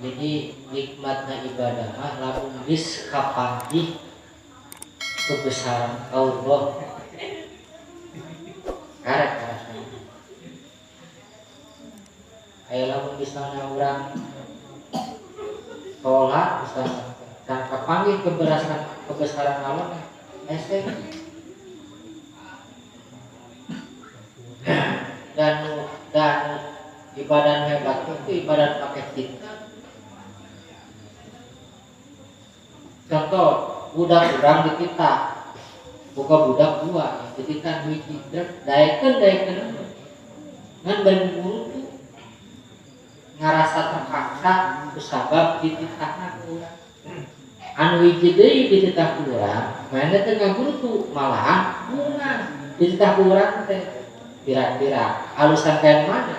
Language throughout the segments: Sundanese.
Jadi nikmatna ibadah mah lamun geus kapanggih kebesaran Allah. Karek rasana. Aya lamun misalnya urang sholat misalnya dan kapanggih kebesaran Allah hese. Dan ibadah hebat itu ibadah pakai cinta. Contoh budak urang dititah, buka budak dua, dititah hiji, daekeun ngan bari guru ngarasa terpaksa kusabab dititahna ku urang. Anu hiji deui dititah ku urang, mana teh ngagurutu malahan bunga dititah ku urang teh. Kira-kira alusan kayak mana?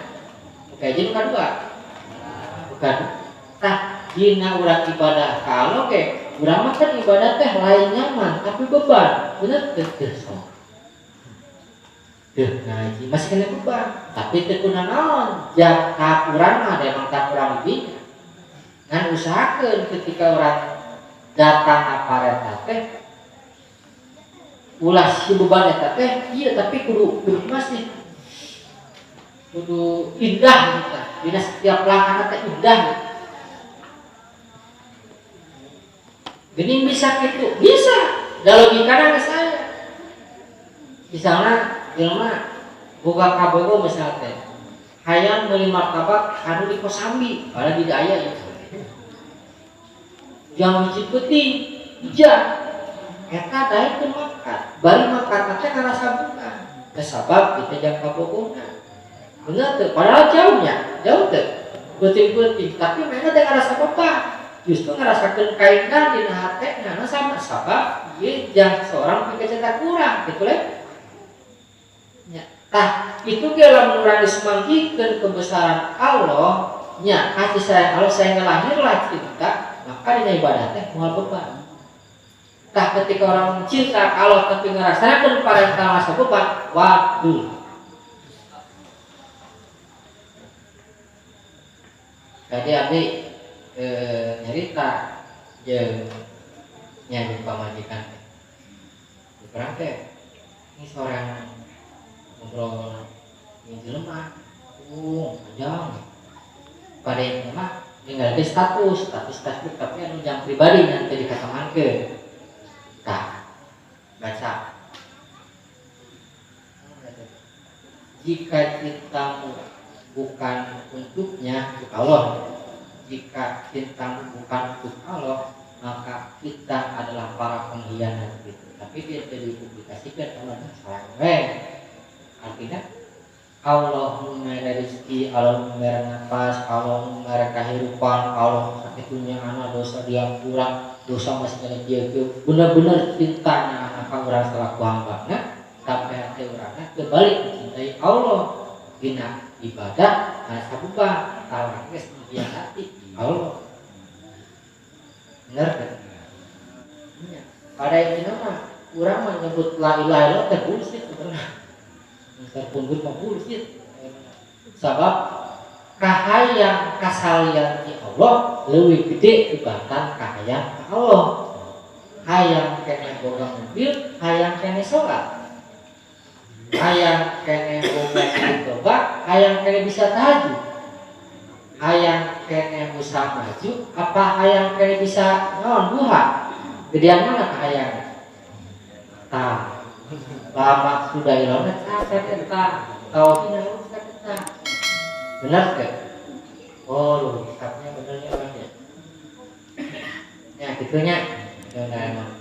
Kayak jadi bukan dua, bukan. Tah dina urang ibadah kalau ke urang mah kan ibadah teh lain nyaman tapi beban, bener teh teh sok. Teh ngaji masih kena beban, tapi teu kunaon, jang tahap urang mah da emang tahap urang lebih. Ngan usahakeun ketika urang datang apareta teh ulah si beban eta teh iya tapi kudu masih kudu indah gitu. Dina setiap langkah teh indah gitu. Geuning bisa kitu, bisa. Da logikana geus aya. Misalna jelema boga kabogo misalna teh hayang meuli martabak anu di Kosambi, padahal tidak aya ieu. Jam hiji peuting, hujan. Eta daekeun makan, bari makan teh karasa bunga. Sabab kita jam kabogona. Bener teu? Padahal jauhnya, jauh teu. Peuting-peuting, tapi mana teh ngarasa beban. Justru ngerasakeun kaindah dina hatena nah sama sabab ieu jang seorang pikeun cinta kurang gitu le. Nya, tah itu ge lamun urang disemangkikeun kebesaran Allah, nya kasih sayang Allah saya ngelahirlah cinta, maka dina ibadah teh moal beban. Tah ketika orang cinta Allah tapi ngerasakeun parentah masa beban, waduh. Jadi abdi nyerita jeung nya jeung pamajikan teh. Urang teh ini seorang ngobrol jeung jelema, panjang. Pada intinya mah tinggal di status Facebook tapi anu jang pribadi nya teu dikatamankeun. Tah, baca. Jika cintamu bukan untuknya, untuk Allah. Jika cintamu bukan untuk Allah, maka kita adalah para pengkhianat gitu. Tapi dia tidak dipublikasikan Allah salah. Artinya Allah memberi rezeki, Allah memberi nafas, Allah memberi kehidupan, Allah sakitunya anak dosa dia kurang, dosa masih kena dia itu benar-benar cintanya anak orang selaku hamba. Nah, sampai hati orangnya kembali mencintai Allah. Bina ibadah, nah sabuba, orangnya mengkhianati Allah. Benar kan? Iya. Pada intinya mah, orang menyebut la ilaha illallah teh bullshit sebenarnya. Misal pun mah bullshit. Sabab kahayang kasalian ti Allah leuwih gede tibatan kahayang ka Allah. Hayang keneh boga mobil, hayang keneh salat. Hayang keneh boga toba, hayang keneh bisa tahajud. Hayang keneh usaha maju, apa hayang keneh bisa naon duha? Gedean mana kahayang? Tah. Lama sudah ilona cacat eta, tauhid rusak eta. Benar teh? Oh, lu hisapnya benernya Bang ya. Ya gitunya. Mudah-mudahan.